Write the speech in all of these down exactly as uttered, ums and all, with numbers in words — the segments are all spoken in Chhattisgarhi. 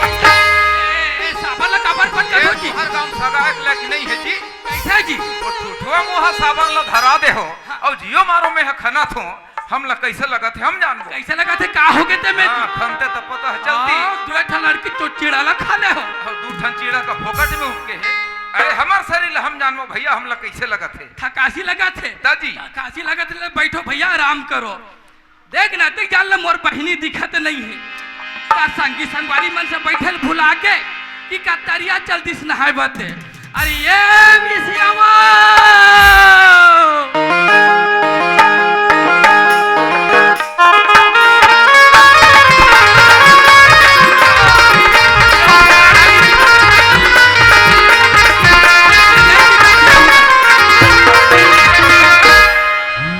ए, साबर ला काबर बंद कर दो जी? हर गांव सगा एक लग नहीं है जी। कैसे जी? वो ठुठुआ मुहा साबर ला धरा दे हो। हाँ। और जियो मारो में ह खना थो। हमला कैसे लगत है, हम जानबो। कैसे लगत है, का हो गे ते में? हाँ, खनते त पता है चलती। हाँ, दू ठन लड़की तो चिड़ा ला खा ले हो। और दू ठन चिड़ा का फोकट में उपके है। अरे, हमर शरीर ला हम जानबो भैया, हमला कैसे लगत है। थकासी लगत है। दादी। थकासी लगत है, ले बैठो भैया, आराम करो। देख ना, देख जान ले, मोर बहिनी दिखत नहीं है। का संगी संगवारी मन से बैठल भुला के कि का तरिया चल दिस नहाए बते। अरे ये मिसियावा।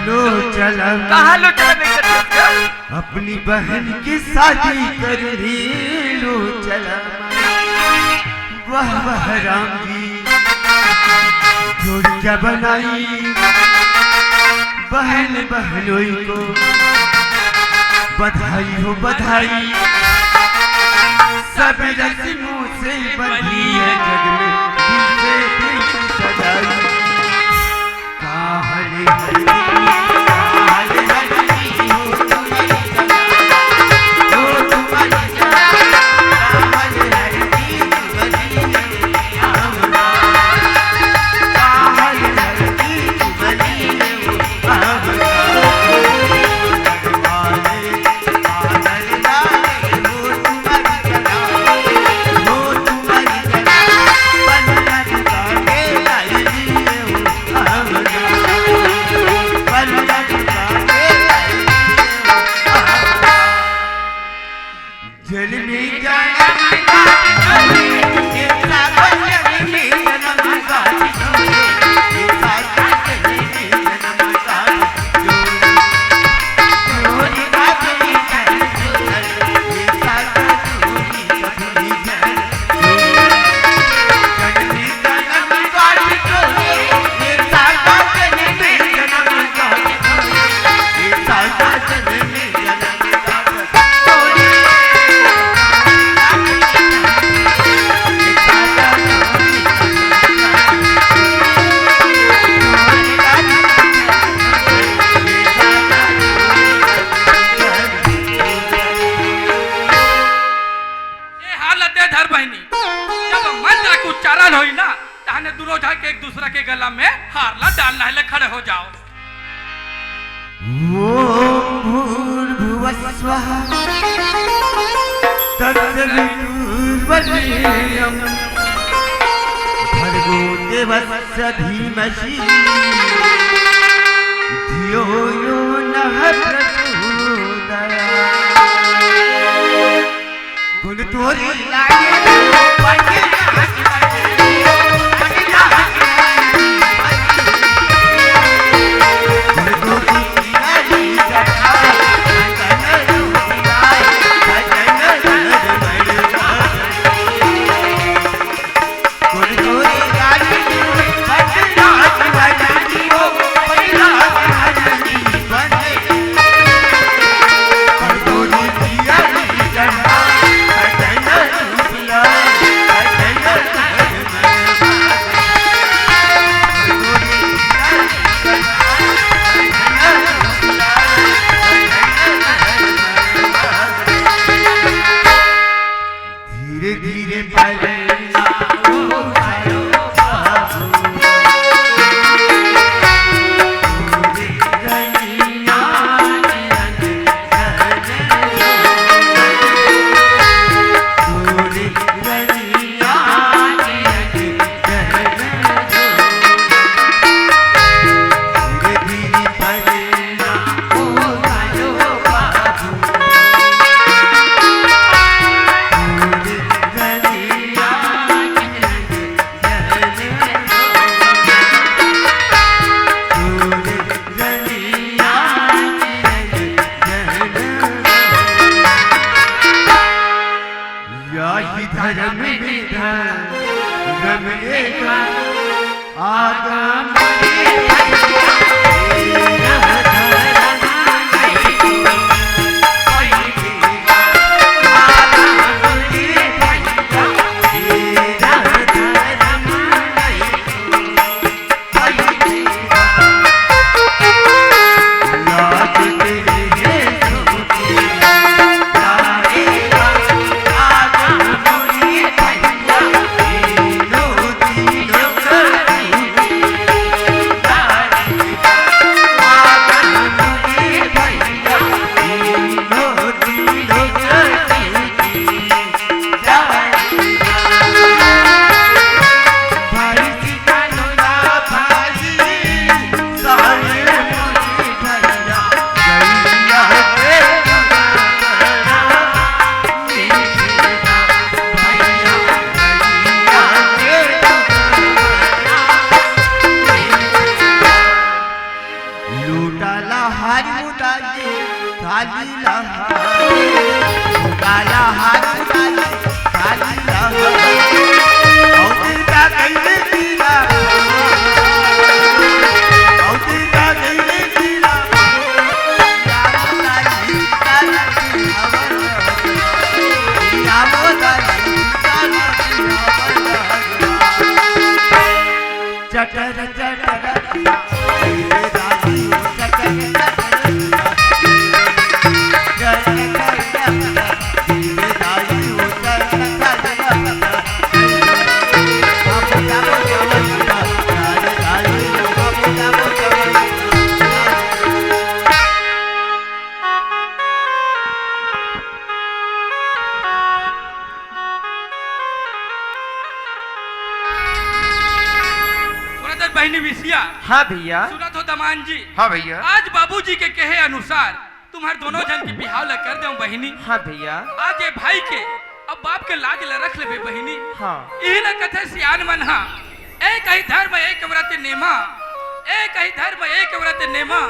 लो चला। कहाँ लो चला नहीं सकते? अपनी बहन की शादी कर ली, लो चला। वाह वाह राम जी, जोड़ी क्या बनाई बहन बहनोई को। बधाई हो बधाई, सब रस्मों से बंधी है जग में, दिल से दिल की सगाई। ये हाल दे धर बहिनी, जब मंत्र के उच्चारण होई ना, तहने दुनो झन के एक दूसरा के गला में हार ला डालना है। ले खड़े हो जाओ। ओम भूर्भुवः स्वः तत्सवितुर्वरेण्यं भर्गो देवस्य धीमहि धियो यो नः प्रचोदयात्। धीरे धीरे पलना उठायो बाबू। लोटा ला हारी उतारी, थाली ला हारी। लोटा ला हारी उतारी, थाली ला हारी। औ देवता गइले पीला। औ देवता गइले पीला। चटर चटर सुनत हस बहिनी विसिया? हाँ भैया। सुनत हो दमान जी? हाँ भैया। आज बाबूजी के कहे अनुसार तुम्हर दोनों झन के बिहाव ला कर देंव बहिनी। हाँ भैया। आज ए भाई के अउ बाप के लाज ला रख लेबे बहिनी। हाँ। इही ला कथे सियान मन हा, एक ही धर्म एक व्रत नेमा, एक ही धर्म एक व्रत नेमा,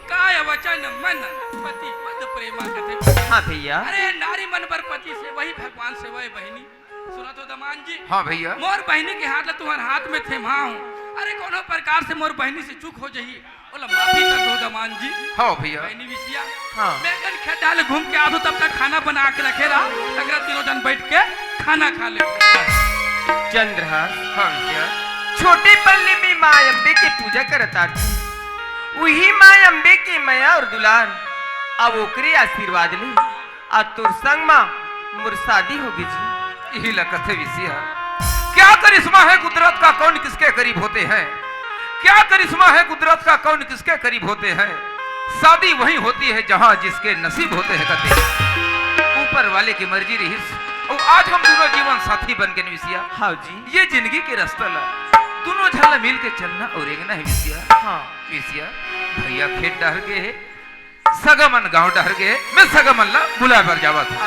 काय वचन मन पति पद प्रेमा कथे। हाँ भैया। अरे नारी मन बर पति सेवा ही भगवान सेवा ए बहिनी। सुनत हो दमान जी? हाँ भैया। मोर बहिनी के हाथ ला तुम्हर हाथ में थेमा हूँ। अरे कोनो प्रकार से मोर बहिनी से चूक हो जही, ओला माफी कर दो दमान जी। हाँ भैया। बहिनी विसिया, हाँ। मैं कन खेत डाल घूम के आथों, तब तक खाना बना के रखे रहा, अगरा तीनों झन बैठ के खाना खा ले। चंद्रहास, हाँ भैया। छोटे पल्ली में माँ अम्बे के पूजा करत आथी, उही माँ अम्बे के मया अउ दुलार, अब ओकरे आशीर्वाद ले। आज तोर संग मा मोर शादी होगे जी। इही ला कथे विसिया, क्या करिश्मा है कुदरत का, कौन किसके करीब होते हैं। क्या करिश्मा है कुदरत का, कौन किसके करीब होते हैं। शादी वहीं होती है जहाँ जिसके नसीब होते हैं कथे। ऊपर वाले की मर्जी रहिस, अउ आज हम दूनों जीवन साथी बन के विसिया। हाँ जी। ये जिंदगी के रस्ता ला दूनों झन ला मिल के चलना अउ रेंगना हे विसिया। हाँ। विसिया, भैया खेत डहर गे हे, सगा मन गांव डहर गे, मैं सगा मन ला बुलाए बर जावत हूँ।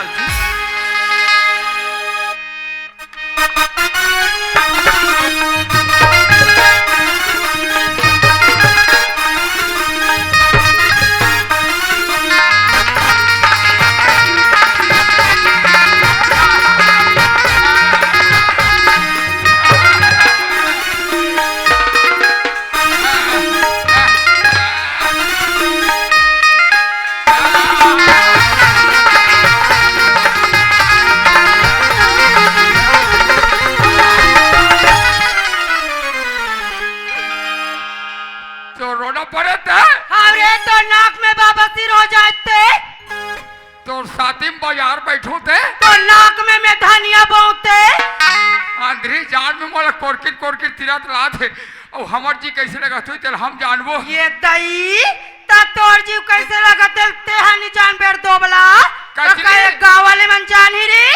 तो रोना पड़े ते? हाँ रे, तो नाक में बाबा सिर हो जाते। तोर साथी में बाजार बैठो ते? तो नाक में मैं धनिया बोते। आंधरी जान में मोला कोरकिट कोरकिट तिरत रात हे। अउ हमर जी कैसे लगत होई, तेला हम जानबो। ये दई, त तोर जीव कैसे लगत हे, तेहा नी जानबे रे दोबला। कजरी। त का ये गाँव वाले मन जानही रे?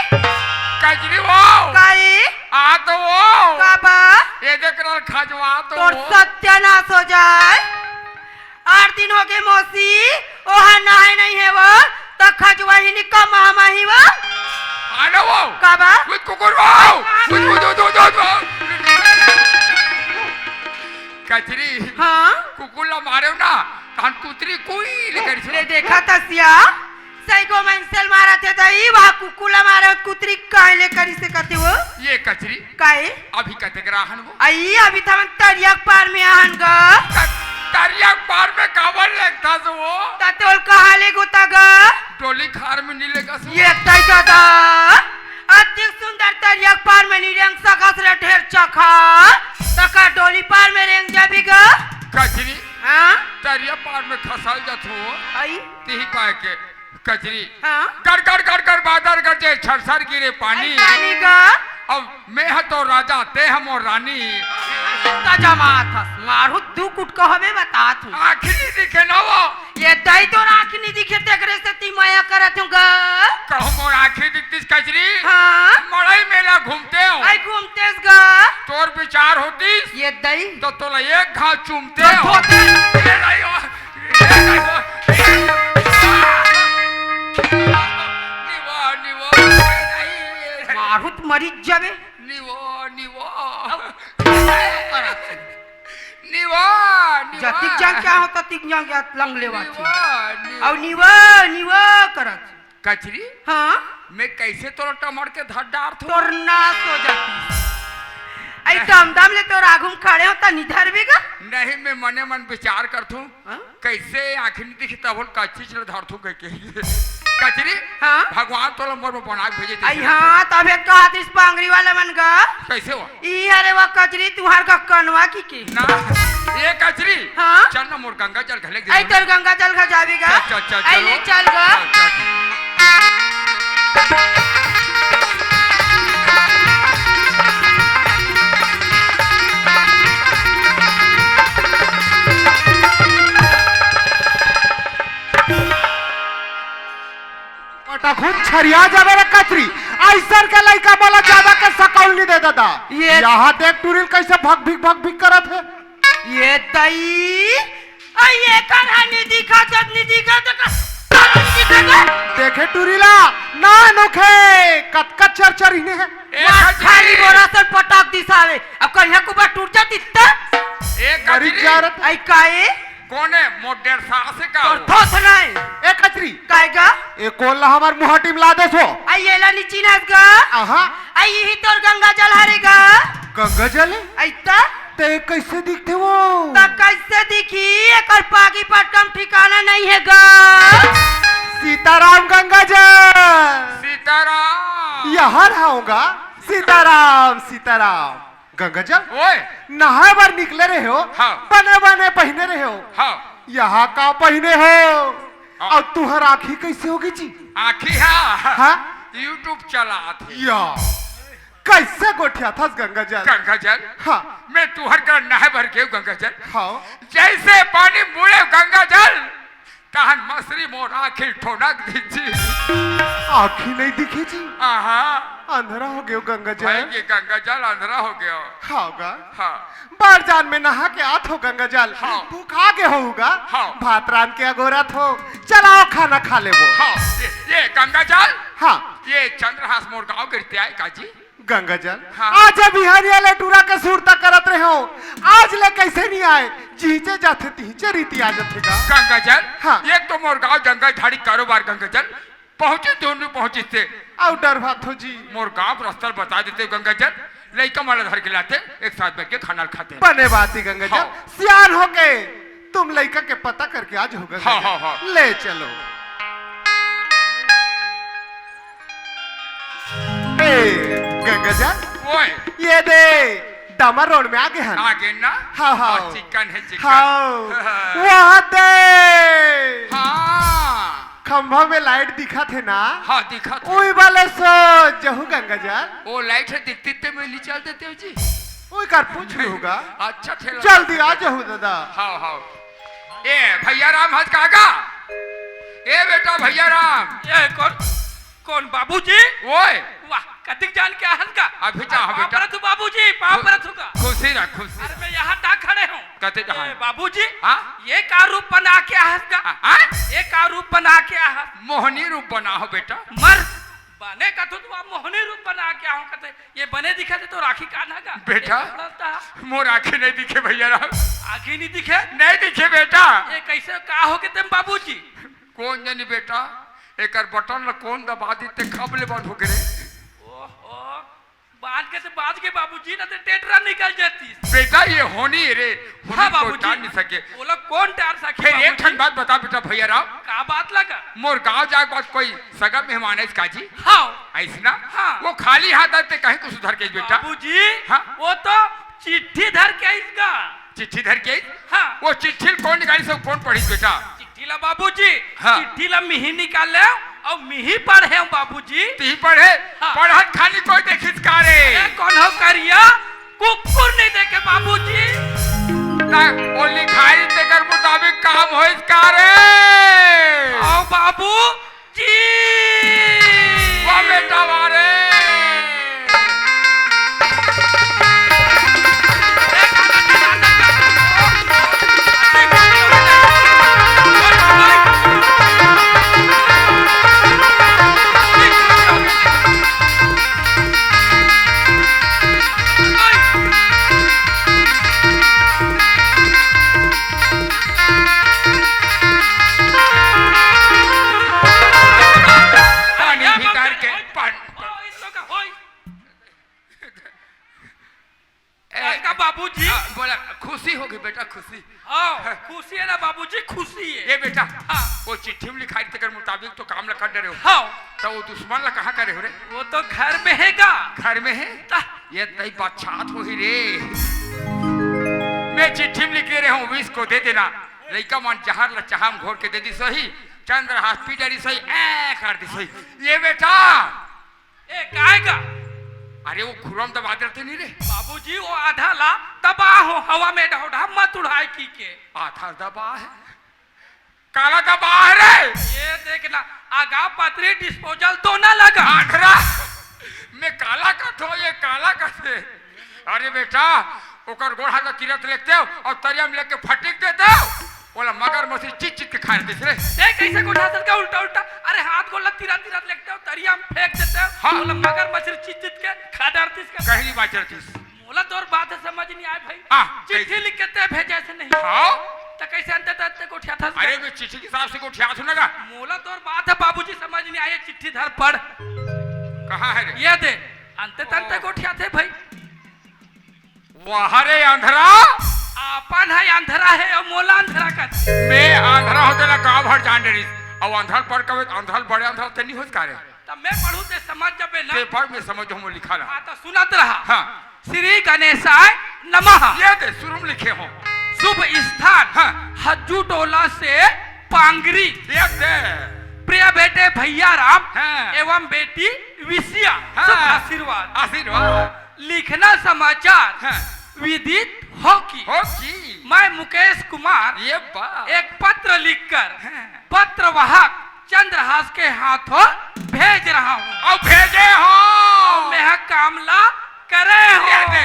कजरी वो। काई? आ तो वो। का बा? ये देख रहा खजवा तो तोर वो। सत्यानाश हो जाए। आठ दिन होगे मौसी, ओहा नहाए नइ हे वो, त खजवाही निका मामा ही वो। आने वो। का बा? कुछ कुकुर वो। कुछ वो, दो, दो, दो, दो। कचरी। हाँ? कुकुर ला मारे ना, तहन कुतरी कोई ले कर ले देखा तसिया, सही को मनसेल मारा थे त ई बा कुकुला मारे कुतरी काहे ले करिसे कथे वो? ये कचरी। काहे? अभी कते के राहन वो? आई अभी त हमन तरिया के पार में आहन ग। त-, तरिया के पार में काबर लेगथस वो? त तोल कहाँ ले गोता ग? डोली खार में नी लेगस वो? ये तई दादा, अति सुंदर तरिया के पार में नी रेंग सकस रे ढेर चखा। त का डोली पार में रेंग जाबी ग? कचरी। हाँ? तरिया पार में खसल जात हो। आई? तिही पाए के। कचरी। हाँ? गड़ गड़ गड़ गड़ बादर गरजे, छरछर गिरे पानी। आई पानी ग। अब मैं ह तो राजा, ते ह मोर रानी। त जमात हस, मारू दू कुट कहबे बतात हूँ। आँखी नी दिखे ना वो। ये दई तोर आँखी नी दिखे, तेकरे सेती मया करत हूँ ग। कहूँ मोर आँखी दिखतिस कचरी। हाँ? मड़ई मेला घूमते हो। आई घूमतेस ग। तोर विचार होतिस। ये दई। तो तोला एक घाव चूमते तो हो। धोते। ये दई हो। निवा, निवा। मारू त मरी जाबे। निवा, निवा। निवा, निवा। जतिक जान क्या होता, तिक जान क्या लंग लेवा थी। निवा, निवा। अउ निवा, निवा करत। कचरी? हाँ? मैं कैसे तोला टमड़ के धर डारथूँ? तोर नाश हो जाती। आई दम दम ले तोर आगू में खड़े होता, निधर भी गा? नहीं, मैं मने मन विचार करथूँ। हाँ? कैसे आँखी नी दिखी तब होल कच्ची चीज धरथूँ कह के। कचरी? हाँ? भगवान तोला मोर में बना के भेजे आई थे। हाँ, तबे कहत इस पांगरी वाला मन गा। कैसे हो? ई अरे वो कचरी तुहार का कनवा की के। ना, ये कचरी। हाँ? चल ना मोर गंगा जल घले के आई दे। तोर गंगा जल घ जाबी गा। चल, चल, चल, आई चलो। ले चल गा। चल, चल। पटाखुन छरिया जाबे रे कचरी। अइसन के लइका मोला ज्यादा के सकौल नी दे दादा। ये यहाँ देख टुरिल कैसे भक भिक भक भिक करत हे। ये दई, अई एकर हा नी दिखा, जब नी दिखा, तो का, नी दिखा, तो? देखे टुरीला, ना नोखे, कतका चर चर हिने हे। ए मार कचरी। खाली बोरा से पटक दिसावे, अब कहिया को बा टूट जाती त? ए मरी कचरी। जा रहा। अई काए? कोने मोर डेढ़ साल से का तोर हो? थोस नहीं। ए कचरी। काए गा? ए कोन ला हमार मुहाटी में ला देस हो? अई एला नी चिन्हस गा? आहा। अई इही तोर गंगा जल हरे गा? गंगा जल? अई त? ते कैसे दिखथे वो? त कैसे दिखी? एकर पागी पटकम ठिकाना नहीं हे गा। सीताराम गंगा जल। सीताराम। यहाँ रहाऊंगा। सीताराम, सीताराम। गंगा जल, ओए। नहाए बर निकले रहे हो, हाँ। बने बने पहिने रहे हो। हाँ। यहाँ का पहिने हो? हाँ। अउ तुहर आँखी कैसे होगे जी? आँखी हा? हाँ? YouTube चलात हे। या। कैसे गोठियाथस गंगा जल? गंगा जल? हाँ। मैं तुहर कर नहाए बर गेव गंगा जल। हाँ। जैसे पानी मुड़े गंगा जल, तहन मसरी मोर आँखी ठोनक दीन जी। आँखी नहीं दिखे जी। आहा। अंधरा हो गयो गंगा जल। भाई के गंगा जल अंधरा हो गयो। हाँ गा। हाँ। बार जान में नहा के आत हो गंगा जल। हाँ। भूखा गे होगा। हाँ। भात रांध के अगोरत हो। चलाओ खाना खा लेबो। हाँ। ये, ये गंगा जल। हाँ। ये चंद्रहास मोर गाँव गिरते आए का जी? गंगा जल। हाँ। आज बिहानिया ले टूरा के सुरता करत रहे हो, आज ले कैसे नहीं आए? जिहिचे जाथे तिहिचे रीति आ जाथे गा। गंगा जल। हाँ। एक तो मोर गाँव जंगल झाड़ी कारोबार गंगा जल, पहुँचे दोनों पहुँचे से। अउ डर भात हो जी। मोर गाँव रास्ता बता देते गंगा जल, लइका मन ला धर के लाते, एक साथ बैठ के खाना खाते। बने बात ही गंगा जल, हाँ। सियान होके तुम लइका के पता करके आ जाओ गंगा हाँ, जल। हाँ, हाँ। ले चलो। ए, गंगा जल। ओए। ये दे, डामर रोड में आ गए हैं। आ गए ना? हाँ, हाँ। हाँ, चिकन है, चिकन। हाँ। वहाँ दे। हाँ। खंभा में लाइट दिखा थे ना? हाँ, दिखा थे। ओई वाले सो जहू गंगा जल। ओ लाइट है, दिखती ते में ले चल देते हो जी। ओई कर पूछ लूंगा। अच्छा ठेला जल्दी आ जाओ दादा। हाँ, हाँ। ए, भैया राम हज कागा? ए बेटा भैया राम। ए, कौन, कौन बाबूजी? ओए। वाह, कतिक जान के आहन का? अभी जा, अरे, हाँ, पाँव बेटा। परत हूँ बाबूजी, पाँव खु-, परत हूँ का? खुशी रह, खुशी अरे, रह। मैं यहाँ टा खड़े हूँ। कते ए, कहाँ? बाबूजी, हाँ? ये का रूप बना के आहन का? हाँ, हाँ? ये का रूप बना के आहन? मोहनी रूप बना हो बेटा। मर, बने कथू तो आप मोहनी रूप बना के आहन कते। ये बने दिखा दे तो राखी का ना का? बेटा, ये बड़ा था। मोर आँखी नहीं दिखे भैया राम। आँखी नहीं दिखे? नहीं दिखे बेटा। ये कैसे का हो के तुम बाबूजी? कौन जानी बेटा, एकर बटन ल कोन दबा दी ते कब ले बंद होगे रे? ओहो, बांध के ते बांध के बाबूजी, ना ते टेटरा निकल जाती। बेटा, ये होनी है रे, होनी हाँ को बाबूजी। टाल नहीं सके। वो लोग कौन टाल सके फिर एक बाबूजी? ठन बात बता बेटा भैया राम। का बात लगा? मोर गांव जाए के बाद कोई सगा मेहमान है इसका जी? हाँ। ऐसना? हाँ। वो खाली हाथ आते कहीं कुछ धर के बेटा। बाबूजी, हाँ? वो तो चिट्ठी धर के इसका। चिट्ठी धर के? हाँ। वो चिट्ठी ल कोन निकालिस, कोन पढ़िस बेटा? चिट्ठी ला बाबूजी, हाँ। चिट्ठी ला मिही निकाले अउ मिही पढ़े हूँ बाबूजी। तिही पढ़े? हाँ। पढ़त खानी कोई देखिस का रे? ए, कौन हो करिया? कुकुर नहीं देखे बाबूजी। ना, वो लिखाई तेकर मुताबिक काम होइस का रे? हाँ बाबू, जी। वाह बेटा, वाह रे। पानी भीतर के पानी। ए, का बाबूजी? आ, बोला, खुशी होगी बेटा, खुशी। हाँ, खुशी है ना बाबूजी, खुशी है। ए बेटा, हाँ। वो चिट्ठी में लिखाई तेकर मुताबिक तो काम ला कर डरे हो। हाँ। तो वो दुश्मन ला कहाँ करे हो रे? वो तो घर में है गा। घर में है? ता- ये तई बात छात होही रे। मैं चिट्ठी में लिखे रहे हूँ, विष को दे देना। लइका मन जहर ला चाहा में घोर के दे दिस होही, चंद्रहास पी डरिस होही, ए कर दिस होही। ये बेटा, ए, काय का? अरे, वो खुरम दबा देते नहीं रे। बाबूजी, वो आधा ला दबा हो, हवा में ढौढा मत उड़ाए की के। आधा दबा है? काला दबा है रे? ये देखना, आगा पतरी disposal तो ना लगा। आंधरा, मैं काला का थो, ये काला का थे। अरे बेटा, ओकर गोड़ हाथ ला तीरत लेते हो और तरिया में लेके फटिक देते हो। ओला मगरमच्छी चित चित के खा लेतिस रे। ए, कैसे गोठा सर का उल्टा उल्टा? अरे, हाथ गोड़ ला तीरत तीरत लेते हो, तरिया में फेंक देते हो। हाँ। ओला मगरमच्छी चित चित के खा डारतिस का। कहली बात चलतिस। मोला तोर बात है समझ नहीं आए भाई। हाँ, चिट्ठी कैसे? लिख के ते भेजे से नहीं। हाँ। तो कैसे अंते तंते गोठियाथस? अरे, मैं चिट्ठी के हिसाब से गोठियाथों ना गा। मोला तोर बात है बाबूजी समझ नहीं आए, चिट्ठी धर पढ़। कहाँ है रे? ये दे, अंते तंते ओ। गोठियाथे भाई। वाह रे अंधरा। अपन है अंधरा है, अउ मोला अंधरा कर। मैं अंधरा होते ना गाँव भर जान डरिस। अउ अंधर पढ़ कबे, अंधर बड़े अंधरा ते नहीं होस का रे? तब मैं पढ़ूं ते समझ जबे ना। ते पढ़, मैं समझ हूँ, लिखा ला। हाँ, तो सुनत रहा। हाँ। श्री गणेशाय नमः। ये दे, शुरू में लिखे हो। शुभ स्थान हाँ। हज्जू टोला से पांगरी। ये दे। प्रिय बेटे भैया राम हाँ। एवं बेटी विषिया। हाँ। शुभ आशीर्वाद। आशीर्वाद। लिखना समाचार हाँ। विदित हो की। हो की। मैं मुकेश कुमार ये बा। एक पत्र लिखकर हाँ। पत्रवाहक चंद्रहास के हाथों भेज रहा हूँ। अब भेजे हो। अब मैं काम ला करे हो। ये दे।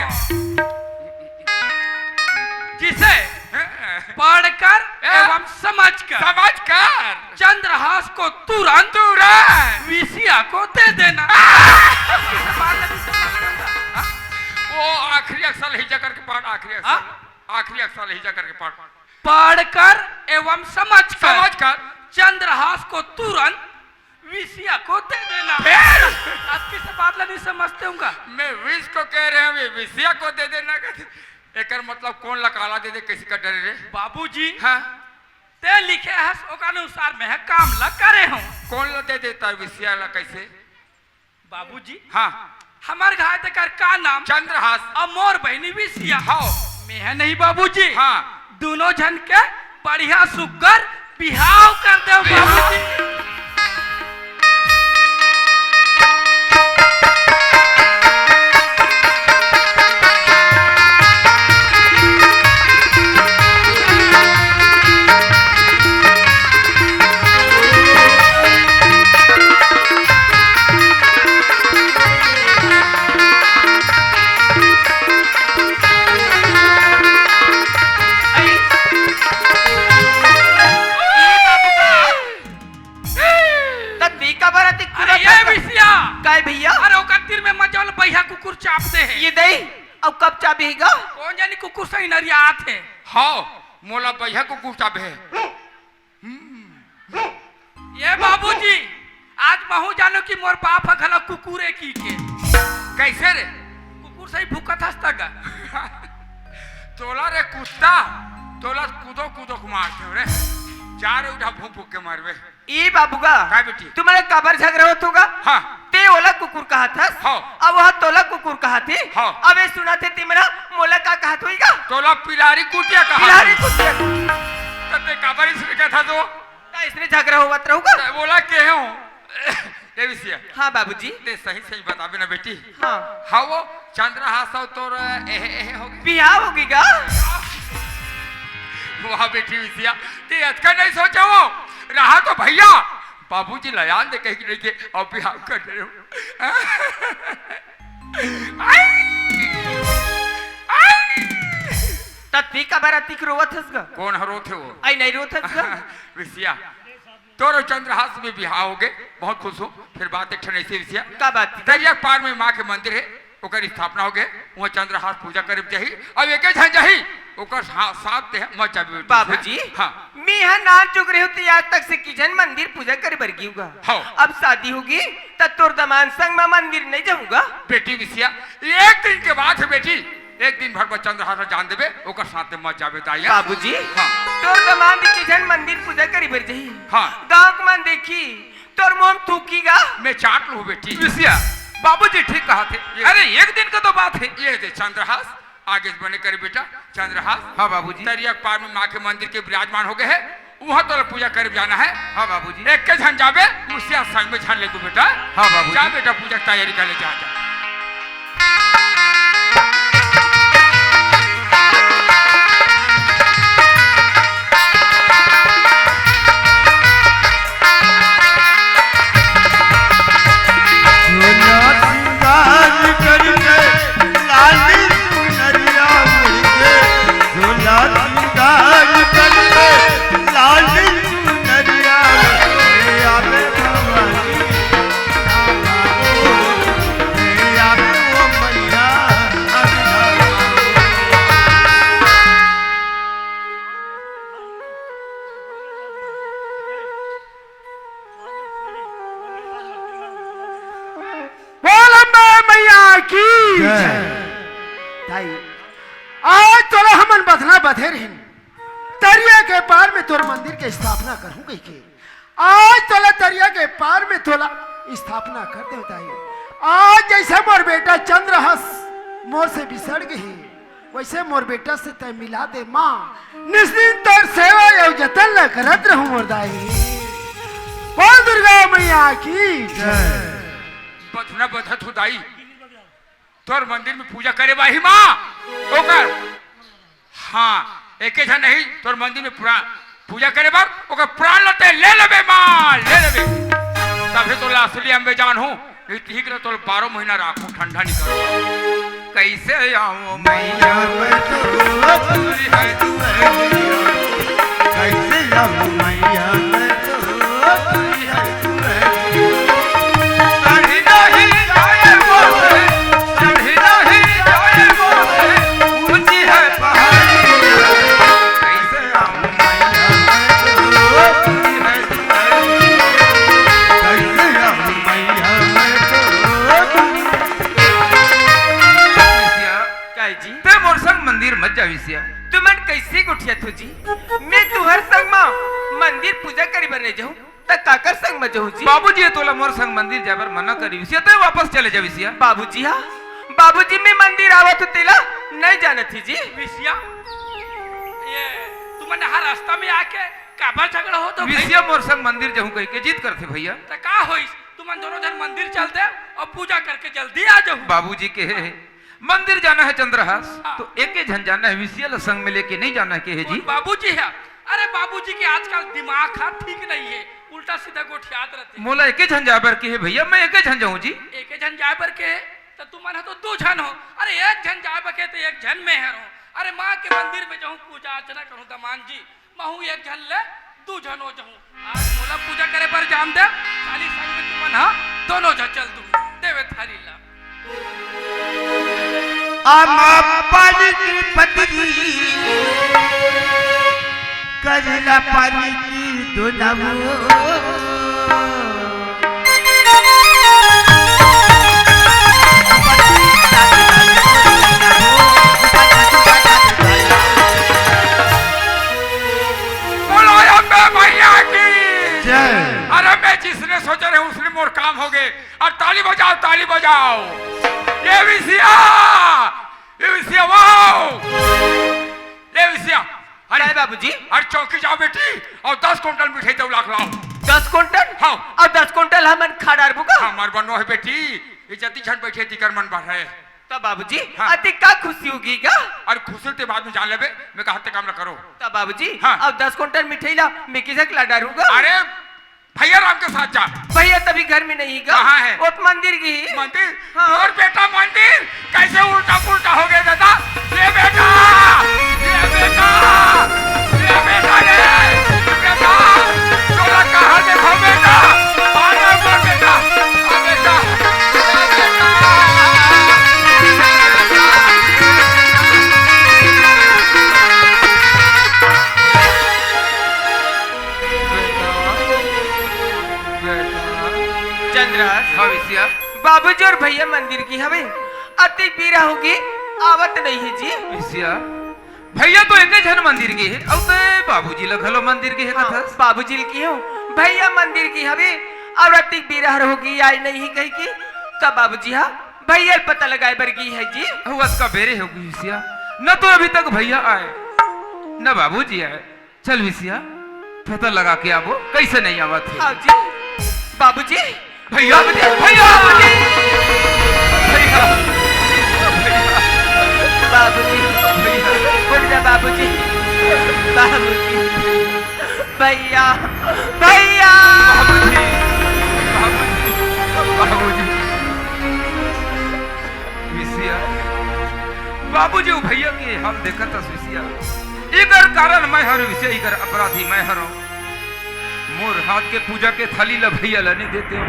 जिसे हाँ। पढ़कर हाँ। एवं समझकर समझकर चंद्रहास को तुरंत तुरंत विषिया को दे देना। हाँ? वो आखिरी अक्षर ही जा करके पढ़, आखिरी अक्षर। हाँ? आखिरी अक्षर ही जा करके पढ़। पढ़कर एवं समझकर समझकर चंद्रहास को तुरंत विषिया को दे देना। फिर? आपकी से बात ला नहीं समझते होगा। मैं विष को कह रहे हूँ, ये विषिया को दे देना कहते। एकर मतलब कोन ला काला दे दे, कैसे कर डरे रे? बाबूजी, हाँ? ते लिखे हस, ओकर अनुसार मैं काम ला करे हूँ। कोन ला दे देता है विषिया ला, कैसे? बाबूजी, हाँ। हमर घाय तेकर का नाम? चंद्रहास। अउ मोर बहिनी विषिया। हाँ। मैं है नहीं बाबूजी। हाँ। दोनों झन के बढ़िया सुग्घर बिहाव कर देव बाबूजी। त तैं काबर अतिक अरे कुलत ये हस? विषिया! काय भैया? अरे ओकर तीर में मजा वाला बइहा कुकुर चाप दे हे। ये दई, अउ कब चाबही गा? कोन जानी कुकुर सही नरिया आथे। हाँ, मोला बइहा कुकुर चाबे हे। ये बाबूजी, आज महूं जानों कि मोर बाप ह घला कुकुर ए कहिके। कइसे रे? कुकुर सही भूकत हस त गा। तोला रे कुत्ता, तोला कूदो कूदो के मारतेंव रे। जा रे, उठा, भूंक भूंक के मरबे। ए बाबू गा, का बेटी? तुमन काबर झगरा होत हो गा? हां। तें ओला कुकुर कहत हस, हां। अब ओह तोला कुकुर कहत हे। हां। अब ए सुनत हे तेमन मोला का कहत होही गा? तोला पिलारी कुतिया कहत हे। पिलारी कुतिया। त तें काबर अइसने कहत हस ओ? त अइसने झगरा होवत रहू गा? त ओला केहेंव। ए विसिया। हां बाबूजी। तें सही सही बताबे ना बेटी। हां। हां, ओ चंद्रहास अउ तोर एहे एहे होगे। बिहाव होगे गा? वाह बेटी विसिया, तें अतका नहीं सोचे हो। रहा तो भइया, बाबूजी लयाल दे कहिके लेके अउ बिहाव कर दे हो। त तें काबर अतिक रोवत हस गा? कोन ह रोथे ओ? अई नहीं रोवत हस गा? विसिया, तोर अउ चंद्रहास में बिहाव होगे, बहुत खुश हों। फेर बात एक ठन अइसे विसिया। का बात? दरिया के पार में मां के मंदिर हे, ओकर स्थापना होगे, उहां चंद्रहास पूजा करे जाही, अउ एके झन जाही, ओकर सा-, साथ तें मत जाबे बेटी। बाबूजी, हां। मेंह नानचुक रहेंव त आज तक से एके झन मंदिर पूजा करे बर गेंव गा। हां। अब शादी होगे, त तोर दमांद संग म मंदिर नहीं जाहूं गा। बेटी विसिया, एक दिन के बात हे बेटी, एक दिन भर बर चंद्रहास ला जान देबे, ओकर साथ मत जाबे दाई। बाबूजी, हां। तोर दमांद एके झन मंदिर पूजा करे बर जाही। हां। गांव के मन देखही, तोर मुंह म थूकही गा। मैं चाट लूं बेटी। विसिया, बाबूजी ठीक कहत हे। ये अरे, एक दिन के तो बात हे। ये दे चंद्रहास, आगे बने करे बेटा, चंद्रहास। हां बाबूजी। दरिया के पार में मां के मंदिर के विराजमान होगे हे, उहां तोला पूजा करे जाना हे। हां बाबूजी। एके झन जाबे, विसिया संग में झन लेगू बेटा। हां बाबूजी। जा बेटा, पूजा के तैयारी कर ले, जा, जा। झोला सिंगार करके लाली चुनरिया ओढ़ के, झोला सिंगार करके लाली चुनरिया ओढ़ के आवे भवानी, आवे ओ मैया, आवे। बोल अम्बे मैया की जय। जय। दाई, आज तोला हमन बथना बथे रहिन, तरिया के पार में तोर मंदिर के स्थापना करहूं कहिके। आज तोला तरिया के पार में तोला स्थापना कर देंव दाई। आज जइसे मोर बेटा चंद्रहास मोर से बिछड़ गे हे, वइसे मोर बेटा से तैं मिला दे मां, निस दिन तोर सेवा अउ जतन ला करत रहूं मोर दाई। बोल दुर्गा मैया की जय। बथना बथत हों दाई, तोर मंदिर में पूजा करे बर आही मां, ओकर, हां, एके झन नहीं, तोर मंदिर में पूरा पूजा करे बर, ओकर प्राण ला तैं ले लेबे मां, ले लेबे। तभे तोला असली अम्बे जानहूं, इतही के तोला बारह महीना राखहूं, ठंडा नइ करहूं। कइसे आऊं मैया मैं तो, तू ही है तू है मैया। कइसे आऊं मैया मैं तो, तू ही है तू है मैया। चढ़ी नहीं जाए वो, चढ़ी नहीं जाए वो, ऊंची है पहाड़ी। कइसे आऊं मैया मैं तो, तू ही है तू है मैया। कइसे आऊं मैया मैं तो, तू ही है तू है मैया। विसिया, काय जी? तैं मोर संग मंदिर मत जा विसिया। तुमन कइसे गोठियाथो जी? मैं तुंहर संग म मंदिर पूजा करे बर नइ जाहूं, त काकर संग म जाहूं जी? बाबूजी ह तोला मोर संग मंदिर जाय बर मना करे विसिया, तैं वापस चले जा विसिया। बाबूजी हा? बाबूजी, मैं मंदिर आवत हों तेला नइ जानत ही जी। विसिया, ये तुमन हा रस्ता में आके काबर झगड़ा होत हो भाई? विसिया मोर संग मंदिर जाहूं कहिके जिद करथे भइया। त का होइस? तुमन दोनों झन मंदिर चल दे अउ पूजा करके जल्दी आ जाहू। बाबूजी केहे हे, मंदिर जाना हे चंद्रहास, हां। त एके झन जाना हे, विसिया ला संग में लेके नइ जाना हे केहे जी। बाबूजी हे? अरे बाबूजी के आजकल दिमाग हा ठीक नइ हे, उल्टा सीधा गोठियात रहिथे। मोला एके झन जाय बर केहे भइया, मैं एके झन जाहूं जी। एके झन जाय बर केहे, त तुमन ह तो दू झन हो। अरे एक झन जाय बर केहे त एक झन मैं हरहूं। अरे मां के मंदिर में जाहूं, पूजा अर्चना करहूं दमांद जी। महूं एक झन ले दू झन हो जाहूं। आज मोला पूजा करे बर जान दे, काली संग में तुमन ह दोनों झन चल दू देवे थारी ला। आमा पानी की पतरी, करेला पानी की दोनवो। आओ। ये विसिया, ये विसिया, वाओ। ये विसिया, अरे काय बाबूजी? अरे चौकी जाओ बेटी, अउ दस कुंटल मिठाई दऊ लाख लाओ। दस कुंटल? हाँ। अउ दस कुंटल हमन खा डारबो का? हमर बनो हे बेटी, इज्जती झन बैठे तिकर मन बर हे। त बाबूजी, हाँ। अति का खुशी होगे गा? अरे खुशी ते बाद में जान लेबे, मैं कहा ते काम ला करो। त बाबूजी, हाँ। अउ दस कुंटल मिठाई ला मैं किसक ला डारूंगा? अरे भैया राम के साथ जा। भैया तभी घर में नहीं गा। कहाँ है? वो तो मंदिर गे हे। मंदिर? हाँ। और बेटा मंदिर कैसे उल्टा पुल्टा हो गया दादा? ये बेटा, ये बेटा, ये बेटा रे, बेटा, तोला कहाँ देखो बेटा? अरे ऊपर बेटा, आ बेटा, आ बेटा। बेटा, बेटा। चंद्रहास। हाँ, विसिया। बाबूजी अउ भैया मंदिर गे हवे, अतिक बेरा होगे, आवत नहीं हे जी। विसिया, भैया तो एके झन मंदिर गे हे, अउ ते बाबूजी ल घलो मंदिर गे हे हाँ, कथस। बाबूजी ल किहेंव, भैया मंदिर गे हवे, अउ अतिक बेरा होगे, आय नहीं हे कहिके, त बाबूजी हा भैया ल पता लगाय बर गे हे जी। अउ अतका बेरे होगे विसिया, न तो अभी तक भैया आय, न बाबूजी आय। चल विसिया, पता लगा के आबो, कैसे नहीं आवत हे। हाँ जी, बाबूजी। भैया, बाबूजी, भैया। भैया। बाबूजी, भैया। उठ जा बाबूजी, बाबूजी, भैया, भैया। बाबूजी, बाबूजी, बाबूजी। विसिया, बाबूजी, वो भैया के हाल देखत हस विसिया। इकर कारण मैं हरंव विसिया, इकर अपराधी मैं हरंव। मोर हाथ के पूजा के थाली ला भैया ला नहीं देते हो।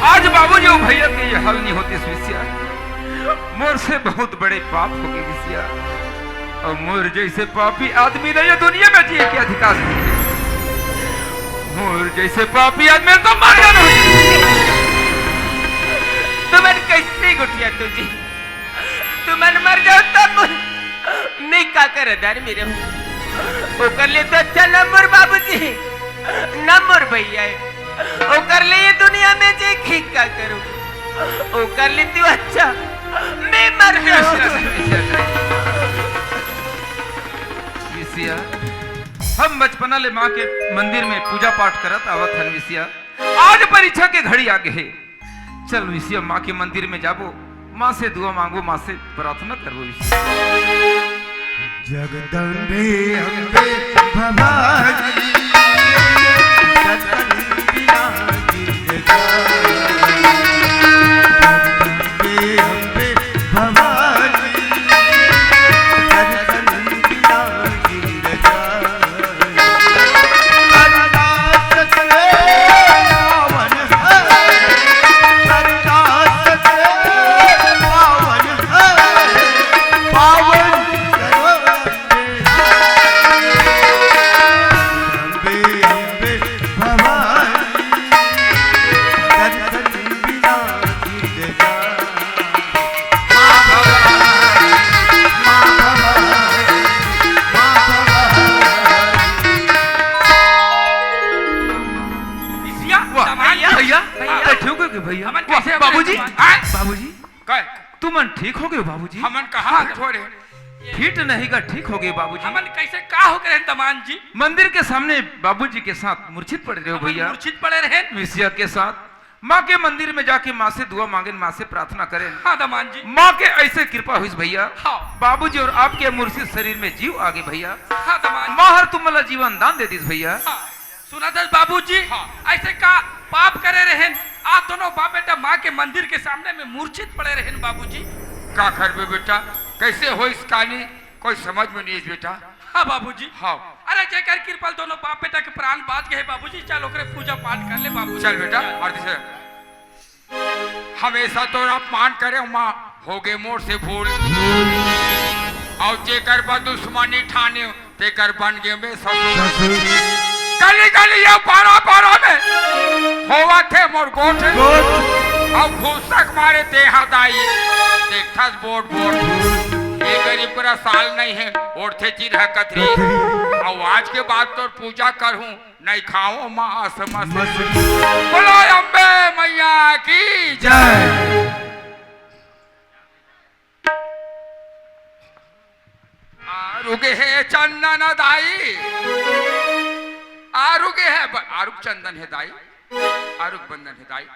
आज बाबूजी, वो भैया के ये हाल नहीं होतिस विसिया, मोर से बहुत बड़े पाप होगे विसिया। अउ मोर जैसे पापी आदमी ला ये दुनिया में जिए के अधिकार नहीं हे। मोर जैसे पापी आदमी तो मर जाना होही। तुमन कैसे गोठियाथव जी? तुमन मर जाव तब मैं का कर आदमी रहूं? ओकर ले तो अच्छा न मोर बाबूजी, न मोर भैया हे। ओकर ले ये दुनिया में जी के का करूं? ओकर ले तो अच्छा मैं मर जाऊं। विसिया, हम बचपना ले माँ के मंदिर में पूजा पाठ करत आवत हन विसिया। आज परीक्षा के घड़ी आगे हे। चल विसिया, माँ के मंदिर में जाबो, माँ से दुआ मांगबो, माँ से प्रार्थना करबो विसिया। जगदम्बे अम्बे भवानी, दर्शन बिना जिंदगानी। जगदम्बे अम्बे भवानी, दर्शन बिना जिंदगानी। भैया, वाह, दमांद भैया, जी। भैया। आप ठीक हो गए भैया? हमन वाह, कैसे हो गए बाबूजी, दमांद? हाँ? बाबूजी, काय? तुमन ठीक हो गए बाबूजी? हमन कहाँ फिट हो रहे? फिट नहीं का ठीक हो गए बाबूजी। हमन कैसे का हो गए दमांद जी? मंदिर के सामने बाबूजी के साथ मूर्छित पड़े रहे हो हमन भैया। मूर्छित पड़े रहे। विसिया के साथ माँ के मंदिर में जाके माँ से दुआ मांगेन, माँ से प्रार्थना करेन। हाँ दमांद जी। माँ के ऐसे कृपा होइस भैया। हाँ। बाबूजी अउ आपके मूर्छित शरीर में जीव आगे भैया। हाँ दमांद। माँ हर तुमन ला जीवन दान दे दिस भैया। हाँ। सुनत हस बाबूजी, हाँ। ऐसे का पाप करे रहेन, आ दोनों बाप बेटा माँ के मंदिर के सामने में मूर्छित पड़े रहेन बाबूजी। का करबे बेटा, कैसे होइस कानी, कोई समझ में नहीं आइस बेटा। हाँ बाबूजी। हाँ। अरे जेकर कृपा ले दोनों बाप बेटा के प्राण बाच गए बाबूजी, चल ओकरे पूजा पाठ कर ले बाबूजी। चल बेटा, आरती से। हमेशा तोर अपमान करे माँ, होगे मोर से भूल। अउ जेकर बर दुश्मनी ठाने, तेकर बन गे मैं ससुर। ससुर। गली गली अउ पारा पारा में होवत हे मोर गोठ। गोठ। अउ घूसक मारे तेहा दाई, देखथस बोट बोट। ये गरीब करा साल नहीं हे, ओढ़थे चिरहा कथरी। कथरी। अउ आज के बाद तोर पूजा करहूँ, नहीं खाओ मांस मछली। मछली। बोलो अम्बे मैया की जय। जय। आरुग हे चंदन दाई, आरुग हे ब-, आरुग चंदन हे दाई, आरुग बंदन हे दाई।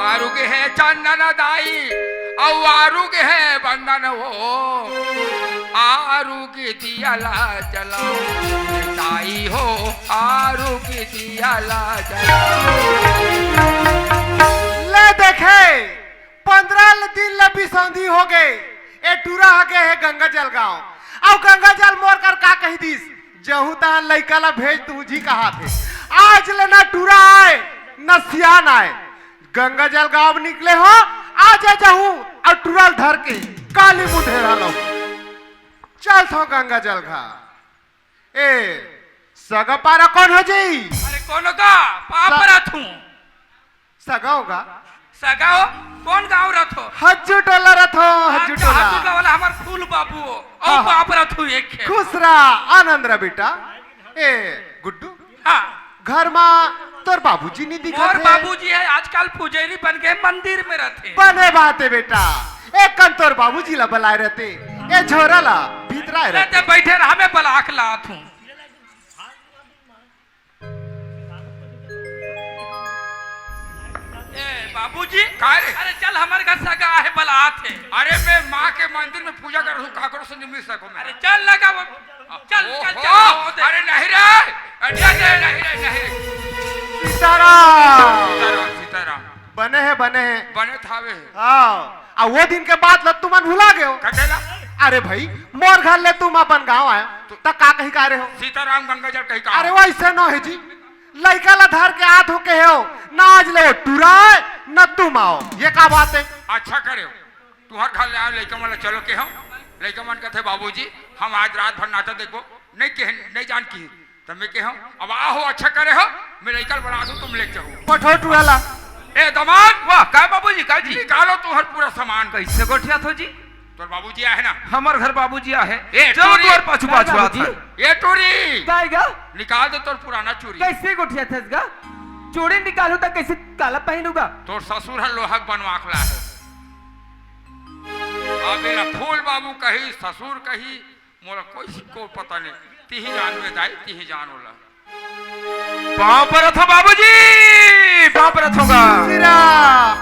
आरुग हे चंदन दाई, अउ आरुग हे बंदन हो, आरुग दिया ला जलाओ, दाई हो, आरुग दिया ला जलाओ। ले देखे, पंद्रह दिन ले बिसौंधी हो गे, ए टूरा ह गे हे गंगा जल गाँव। अउ गंगा जल मोर कर का कहि दिस, जहूँ तहाँ लइका ला भेज तू जी कहाथे। आज ले ना टूरा आय, ना सियान आय। गंगा जल गाँव निकले हो, आज जहूँ अउ टूरा ल धर के काली मुंधेरा लो। चल थो गंगा जल घा। ए, सगा पारा कौन हो जी? अरे कोनो का? पाप स-, रथू। सगा होगा? सगा हो? कौन गाँव रथो? हज्जू टोला रथो, हज्जू अच्छा, टोला। हज्जू टोला वाला हमार फूल बाबू हो। ओ हाँ, हाँ। पाप रथू एक है। खुश रहा, आनंद रहा बेटा। ए, गुड्डू। हाँ। घर मा तोर बाबूजी नहीं दिखत मोर है? बाबूजी है, आजकल पुजेरी बन के मंदिर में रथे। बने बात है बेटा, एक कन तोर बाबूजी ला बलाए रथे, ए झोरा ला भीतराए रथे। बैठे रहा, मैं बलाक लात हूँ। ए, बाबूजी। काय रे? अरे चल, हमर घर सगा आहे, बलात हे। अरे, मैं माँ के मंदिर में पूजा कर रहूँ, काकरो से नहीं मिल सको मैं। अरे चल लगा वो, चल, चल, ओहो, चल, आओ दे। अरे नहीं रे, अरे नहीं रे, नहीं रे, नहीं रे। सीताराम। सीताराम, सीताराम। बने हे, बने हे। बने थावे हे। हाँ। आ वो दिन के बात ल तुमन भुला गए हो। कटेला? अरे भाई, मोर घर ले तुम अपन गाँव आए, तो त का कही का रहे हो? सीताराम गंगा जल कही का? अरे वैसे न हे जी, लइका ला धर के आत हो कहे हो, ना आज ले वो टुरा आए, ना तुम आओ, ये का बात है? अच्छा करे हो, तुहर घर ले आए लइका मन ला चलो के हो, लइका मन कहते बाबूजी हम आज रात भर नाटक देखबो, नहीं कहे, नहीं जान की, त मैं कहे हो, अब आ हो, अच्छा करे हो, मैं लइका ला बना दूं, तुम ले जाओ। पठो टुरा ला। ए दमाद, वाह, काय बाबूजी, काय जी? निकालो तुहर पूरा सामान। कैसे गोठियात हो जी? तोर बाबूजी आहे ना? हमर घर बाबूजी आहे। ए, जो टूरी। तोर पाछू काय पाछू आत बाबूजी? है। ए टूरी। काय गा? निकाल दे तोर पुराना चूरी। कैसे गोठियाथस गा? चूरी निकालू त कैसे काला पहनू गा? तोर ससुर ह लोहा के बनवा के लाए हे। अब एला फूल बाबू कही, ससुर कही, मोला कोई को पता नहीं। तिही जानबे दाई, तिही जान ओला। पाँव परत हो बाबूजी, पाँव परत हो गा। सिरा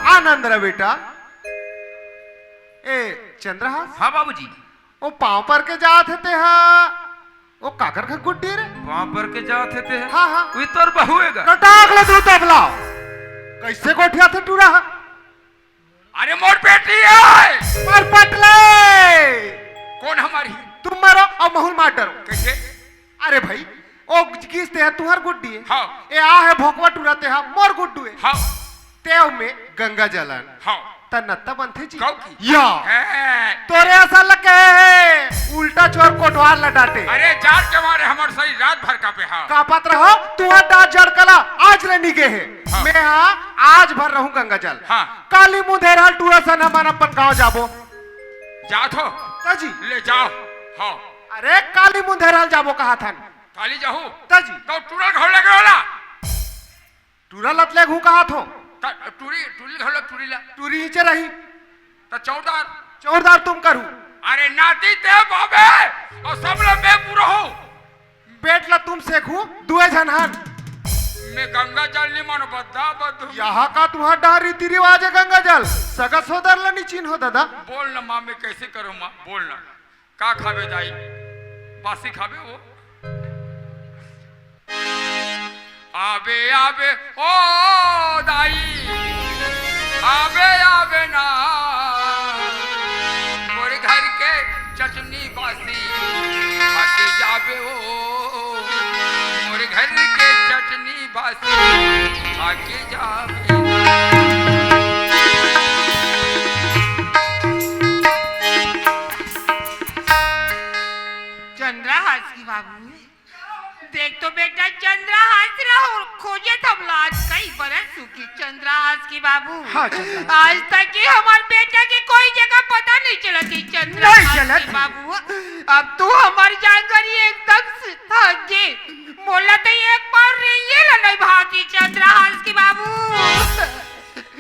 आनंद रे बेटा। ए चंद्रहास। हाँ बाबूजी। ओ पाँव पर के जात हे तेहा, ओ काकर घर गुड्डी रे? पाँव पर के जात हे तेहा। हाँ, हाँ। वी तोर बहू हे गा। कटाक ले दू तबला। कैसे गोठियाथे टूरा हा? अरे मोर बेटी हे। मार पटले। कौन हमारी? तुम मरो अउ महूं ल मार डरो। कैसे? अरे भाई, ओ गिस तेहा तुहर गुड्डी हे। हाँ। ए आ हे भोकवा टूरा तेहा मोर गुड्डू हे। हाँ। तेव में गंगा जलन। हाँ। त नत्ता बनथे जी। कहो की? या। हैं। तोरे असन ल कहे हे, उल्टा चोर कोटवार ल डांटे। अरे जाड़ के मारे हमर सरीर रात भर कांपे हा। कांपत रहो, तुहर डांट जड़ कला आज ले निगे हे। हाँ। मैं हा आज भर रहूं गंगा जल। हाँ। काली मुंधेरहा ल टूरा सन हमन अपन गांव जाबो। जात हो? त जी। ले जाओ। हाँ। अरे काली मुंधेरहा ल जाबो कहाथन। काली जाहू? त जी। त टूरा ल घलो लेगे ओला। टूरा ल त लेगहूं कहाथों। त टूरी, टूरी ल घलो, टूरी ला। टूरी इचे रही। त चौरदार? चौरदार तुम करहू। अरे नाती ते बाबे, अउ सब ल मैं पूरा हूं। बेट ला तुम सेखहू, दुए झन हन। मैं गंगा जल नी मानो, बद्दा बद्दू। यहाँ का तुहर डाहर रीति रिवाज हे गंगा जल? सगा सोदर ला नी चिन्हो ददा। बोल ना माँ, मैं कैसे करूँ माँ, बोल ना। का खाबे दाई? बासी खाबे वो? आबे, आबे, ओ दाई, आबे, आबे ना, मोर घर के चटनी बासी खा के जाबे ओ, मोर घर के चटनी बासी खा के जाबे। चंद्रहास के बाबू, देख तो बेटा, चंद्रहास ला खोजे थम ला आज कई बरस हो गे चंद्रहास के बाबू। हाँ, चंद्रहास। आज तक ये हमर बेटा के कोई जगह पता नहीं चलत हे चंद्रहास नहीं चलत के हे। बाबू। अब तू हमर जानकारी एकदम से थक गे। मोला तो एक पाँव रेंगे ला नहीं भाती चंद्रहास के बाबू।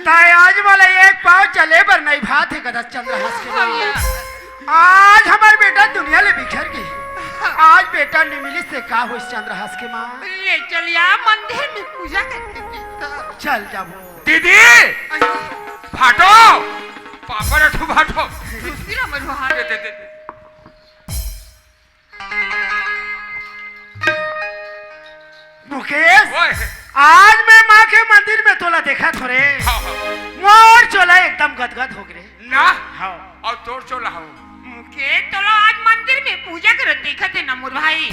ताय आज मोला एक पाँव चले बर नहीं भात हे कदा चंद्रहास के भैया। आज हमर बेटा दुनिया ले बिछड़ गे। आज बेटा नइ मिलिस से का होइस चंद्रहास के माँ? ले चल या मंदिर में पूजा करके देखता। चल जाबो। दीदी! अरे। भाटो! पापा रे, तू भाटो। दूसरी नंबर वहाँ। दे, दे, दे, दे। मुकेश, ओए। आज मैं माँ के मंदिर में तोला देखत हों रे। हाँ, हाँ। मोर चोला एकदम गदगद होगे रे। ना? हाँ। अउ तोर चोला हो? मुकेश, तोला आज मंदिर में पूजा करत देखत हे ना मोर भाई।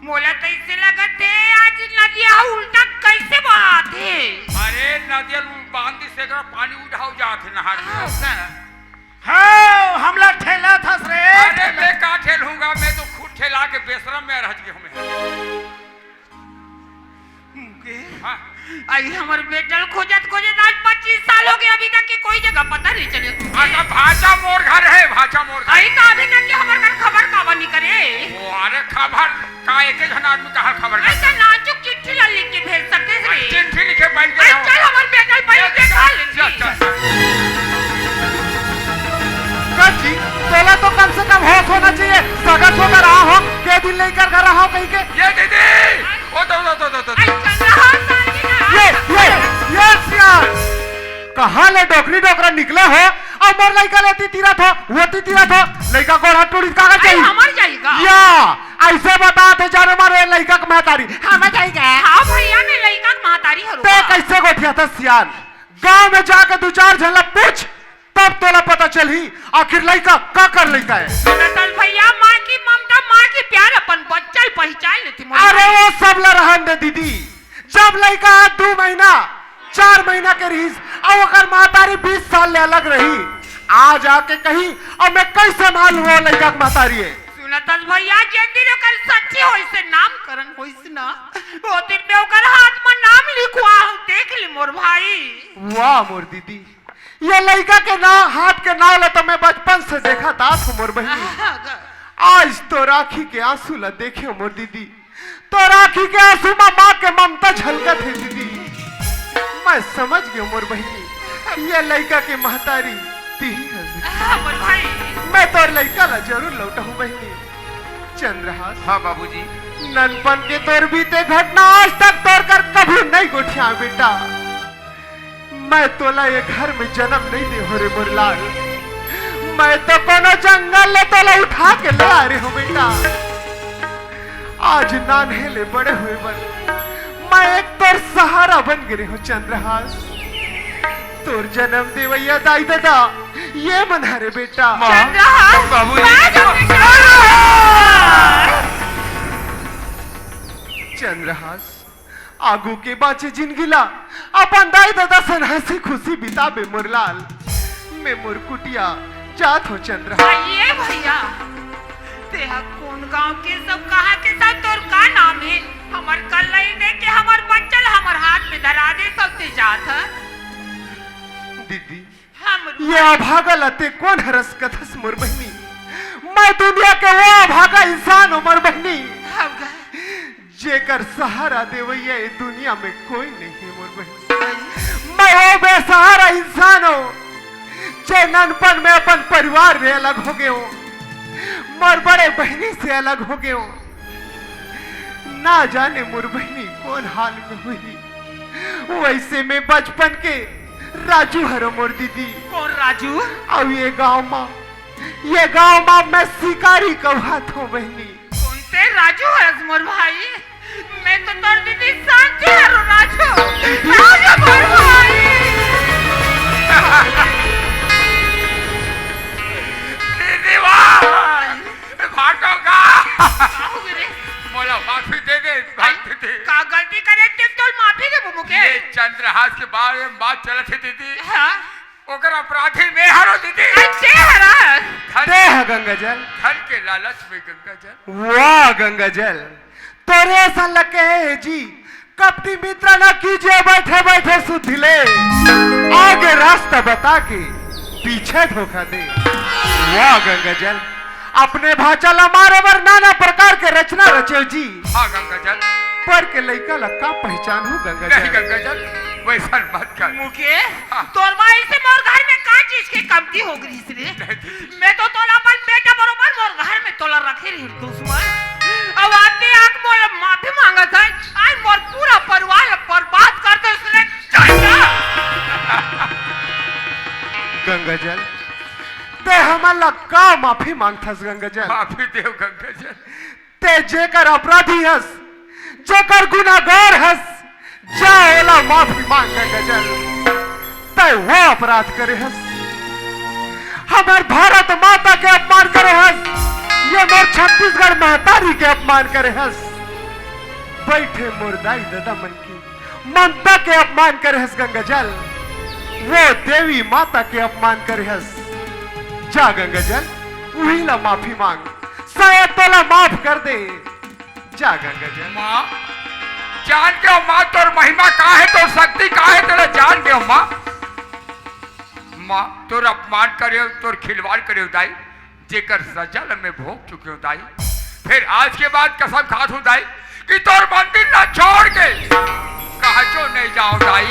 मोला तो ऐसे लगत हे आज नदिया ह उल्टा कैसे बहत हे। अरे नदिया ल बांध दिस, एकरा पानी उधाव जात हे नहर में। हाँ, का? हाँ, हमला ठेलथस रे। अरे मैं का ठेलहूँगा, मैं तो खुद ठेला के बेसरम में रह गया हूँ मैं। मुकेश, हाँ। आई हमर बेटा ल खोजत खोजत आज पच्चीस साल होगे, अभी तक के कोई जगह पता नहीं चले। अच्छा, भांचा मोर घर हे, भांचा मोर घर। आई तो अभी तक के हमर घर खबर काबर नहीं करे? ओ, अरे खबर का, एक झन आदमी कहाँ खबर करे? ऐसा नाजुक चिट्ठी ला लिख के भेज सकते रे। चिट्ठी लिखे बैठ गए अरे हो। चल हमर बेटा ल पहले ये देखा चल, लेती। चल, चल, चल। काजी, तोला तो कम से कम होश होना चाहिए। सगा सोदर रहा हो, के दिन लइका घर रहा हो कहीं के। ये दीदी, ओ तो, तो, तो, तो, तो। आई चंद्रहास, साली ना। ये, ये, ये सियान। कहाँ ले डोकरी डोकरा निकले हो? अउ मोर लइका ल एती तीरत हो, ओती तीरत हो। लइका गोड़ हाथ टूरी काकर आई चाहिए? हमर जाएगा। या, ऐसे बतात हे जानो मारे लइका के महतारी। हमर जाएगा। हाँ भैया, मैं लइका के महतारी हरू। ते कैसे गोठियाथस सियान? गांव में जाके दू चार झन ला पूछ, तब तोला पता चलही आखिर लइका काकर लइका हे। सुनतल भैया, माँ की ममता, माँ की प्यार, अपन बच्चा ल पहचान लेती मोर अरे भाई। वो सब ला रहन दे दीदी, जब लइका ह दू महीना, चार महीना के रहिस, अउ ओकर महतारी बीस साल ले अलग रही, आज आके कही, अब मैं कैसे मालूम वो लइका के महतारी हे? सुनतल भैया, जेन दिन ओकर सच्ची होइस हे नामकरण होइस ना, वो दिन मैं ओकर हाथ में नाम लिखवा हूँ, देख ले मोर भाई। वाह मोर दीदी, ये लइका के ना, हाथ के नाव ला तो मैं बचपन से देखत आत हूँ मोर बहिनी। आज तोर आँखी के आंसू ला देखे हूँ मोर दीदी, तोर आँखी के आंसू मा माँ के ममता झलकत हे दीदी। मैं समझ गयो मोर बहिनी, ये लइका के महतारी तिही हस दीदी। हाँ, मोर भाई। मैं तोर लइका ला जरूर लौटाहूँ बहिनी। चंद्रहास। हाँ बाबूजी। ननपन के तोर बीते घटना आज तक तोर कर कभी नहीं गोठिया बेटा। मैं तोला ये घर में जन्म नहीं दे हो रे मोर लाल। मैं तो कोनो जंगल ले तोला उठा के ले आ रहे हो बेटा। आज नान्हे ले बड़े हुए बर मैं एक तोर सहारा बन गे रहे हो चंद्रहास। तोर जन्म देवैया दाई ददा ये मन हरे बेटा। माँ, चंद्रहास, बाबूजी। मैं जब चंद्रहास। चंद्रहास, आगू के बाँचे जिनगी ला अपन दाई ददा सन हँसी खुशी बिताबे मोर लाल। मैं मोर कुटिया जात हो चंद्रहास। आइए भैया, तेहा कोन गांव के सब, कहाँ के सब, तोर का नाम हे? हमर कल्लई देख के हमर बच्चा ल हमर हाथ में धरा दे, सब ते जात ह। दीदी, हमर ये अभागा ला ते कोन हरस कथस मोर बहिनी? मैं दुनिया के वो अभागा इंसान हो मोर बहिनी। अभागा। जेकर सहारा देवैया ये दुनिया में कोई नहीं है मोर बहिनी। मैं वो बेसहारा इंसान हो, जे ननपन में अपन परिवार ले अलग हो गयो, मोर बड़े बहिनी से अलग हो गयो। ना जाने मोर बहिनी कोन हाल में हुई। वैसे में बचपन के राजू हरो मोर दीदी। कोन राजू? अउ ये गांव मा, ये गांव मा मैं शिकारी कहात हो बहिनी। कोन ते राजू हरस मोर भाई? मैं तो तोर दीदी शांति हरो राजू। राजू मोर भाई। दीदी वाह! भाटो का? का हो गे रे? मोला माफी दे दे, भाई, माफी दे। का गलती करे ते तोल माफी देबो मुके? ये चंद्रहास के बारे में बात चलत हे दीदी। हाँ। ओकर अपराधी मैं हरो दीदी। अच्छे हरा। धन, दे ह गंगाजल। धन के लालच में गंगाजल। वाह गंगाजल, तोरे असन लगे हे जी। कपटी मित्र न कीजिए बैठे बैठे सुधि ले, आगे रास्ता बता के पीछे धोखा दे। वाह गंगाजल, अपने भांचा ला मारे बर नाना प्रकार के रचना रचेव जी। हाँ गंगाजल। पर के लइका ला का पहचानहूँ गंगाजल? नहीं गंगाजल, वैसन मत कर। मुके, हाँ। तोर माई से मोर घर में का चीज के कमती हो गई रे? नहीं दीदी। मैं तो तोला दुश्मन, अब आते आके मोला माफी मांगत है। आज मोर पूरा परिवार ला बर्बाद कर दे उसने। चल जा। गंगाजल, ते हमन ला का माफी मांगथस गंगाजल? माफी देव गंगाजल। ते जेकर अपराधी हस, जेकर गुनागार हस, जा ओला माफी मांग गंगाजल। तै वो अपराध करे हस, हमर भारत माता के अपमान करे हस, ये मोर छत्तीसगढ़ महतारी के अपमान करे हस, बैठे मोर दाई ददा मन की ममता के अपमान करे हस गंगाजल, वो देवी माता के अपमान करे हस। जा गंगाजल, उही ला माफी मांग, शायद तोला माफ कर दे। जा गंगाजल। माँ, जान के हो माँ, तोर महिमा का है, तोर शक्ति का है, तेला जान के हो माँ। माँ, तोर अपमान करे हो, तोर खिलवाड़ करे हो दाई, जेकर सजा ल मैं भोग चुके हो दाई। फिर आज के बाद कसम खात हूँ दाई कि तोर मंदिर ला छोड़ के कहाचो नहीं जाओ दाई।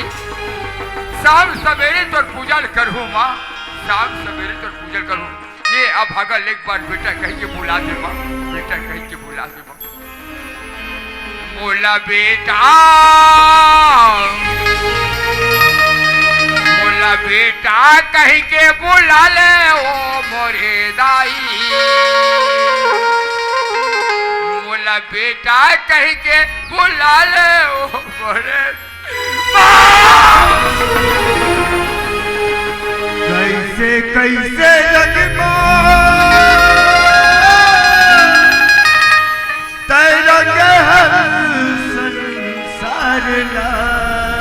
शाम सवेरे तोर पूजा ल करहूँ माँ, शाम सवेरे तोर पूजा ल करहूँ। ये अभागा ल एक बार बेटा कह के बुला दे माँ, बेटा कह के बुला दे माँ। मोला बेटा, मोला बेटा कह के बुला ले ओ मोरे दाई, मोला बेटा कह के बुला ले ओ मोरे। कैसे कैसे जगमा तैरा के हर संसार ला।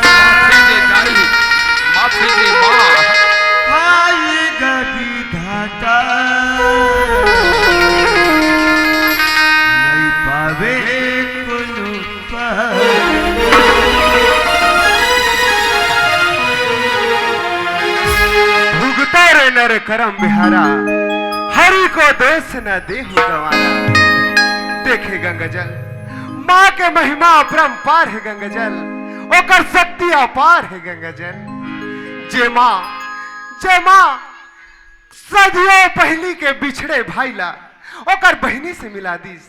माफी दे दाई, माफी दे माँ। हाय ग विधाता, नहीं पावे कोनो पार। भुगता रे नर करम बिहारा, हरि को दोष न देहु गंवारा। देखे गंगाजल, माँ के महिमा अपरंपार हे गंगाजल, ओकर शक्ति अपार हे गंगाजल। जे माँ, जे माँ सदियों पहिली के बिछड़े भाई ला ओकर बहिनी से मिला दिस,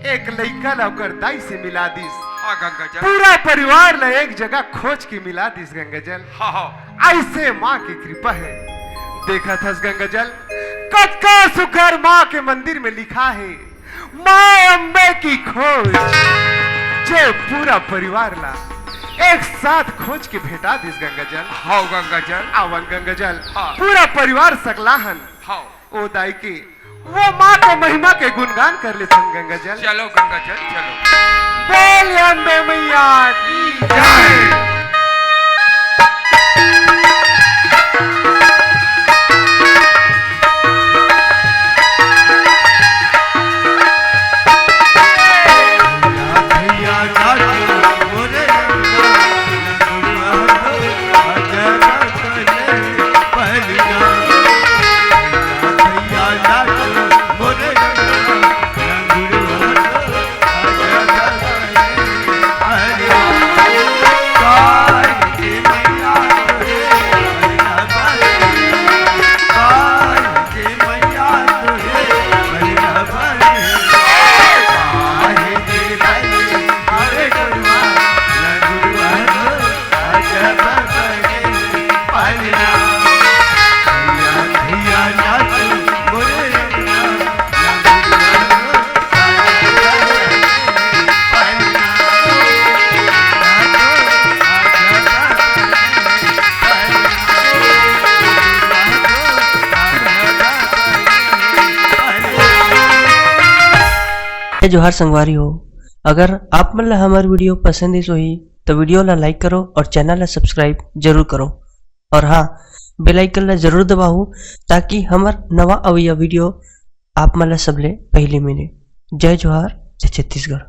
एक लइका ला ओकर दाई से मिला दिस, हाँ गंगाजल। पूरा परिवार ला एक जगह खोज के मिला दिस गंगाजल। हाँ, हाँ। ऐसे माँ के कृपा हे। देखत हस गंगाजल, कतका सुघर माँ के मंदिर में लिखा हे, माँ अम्बे की खोज, जे पूरा परिवार ला एक साथ खोज के भेटा दिस गंगाजल। हाँ गंगाजल। आवन गंगाजल, हाँ। पूरा परिवार सकलाहन हाँ। ओ दाई के, वो माँ के महिमा के गुणगान कर लेथन गंगाजल। चलो गंगाजल, चलो। बोल अम्बे मैया की जय। जय जोहार संगवारी हो, अगर आप मन ला हमर video पसंद आइस होही, तो video ला like करो और channel ला subscribe जरूर करो। और हाँ, bell icon ला जरूर दबाओ, ताकि हमर नवा अवइया video आप मन ला सबले पहली मिले। जय जोहार, जय छत्तीसगढ़।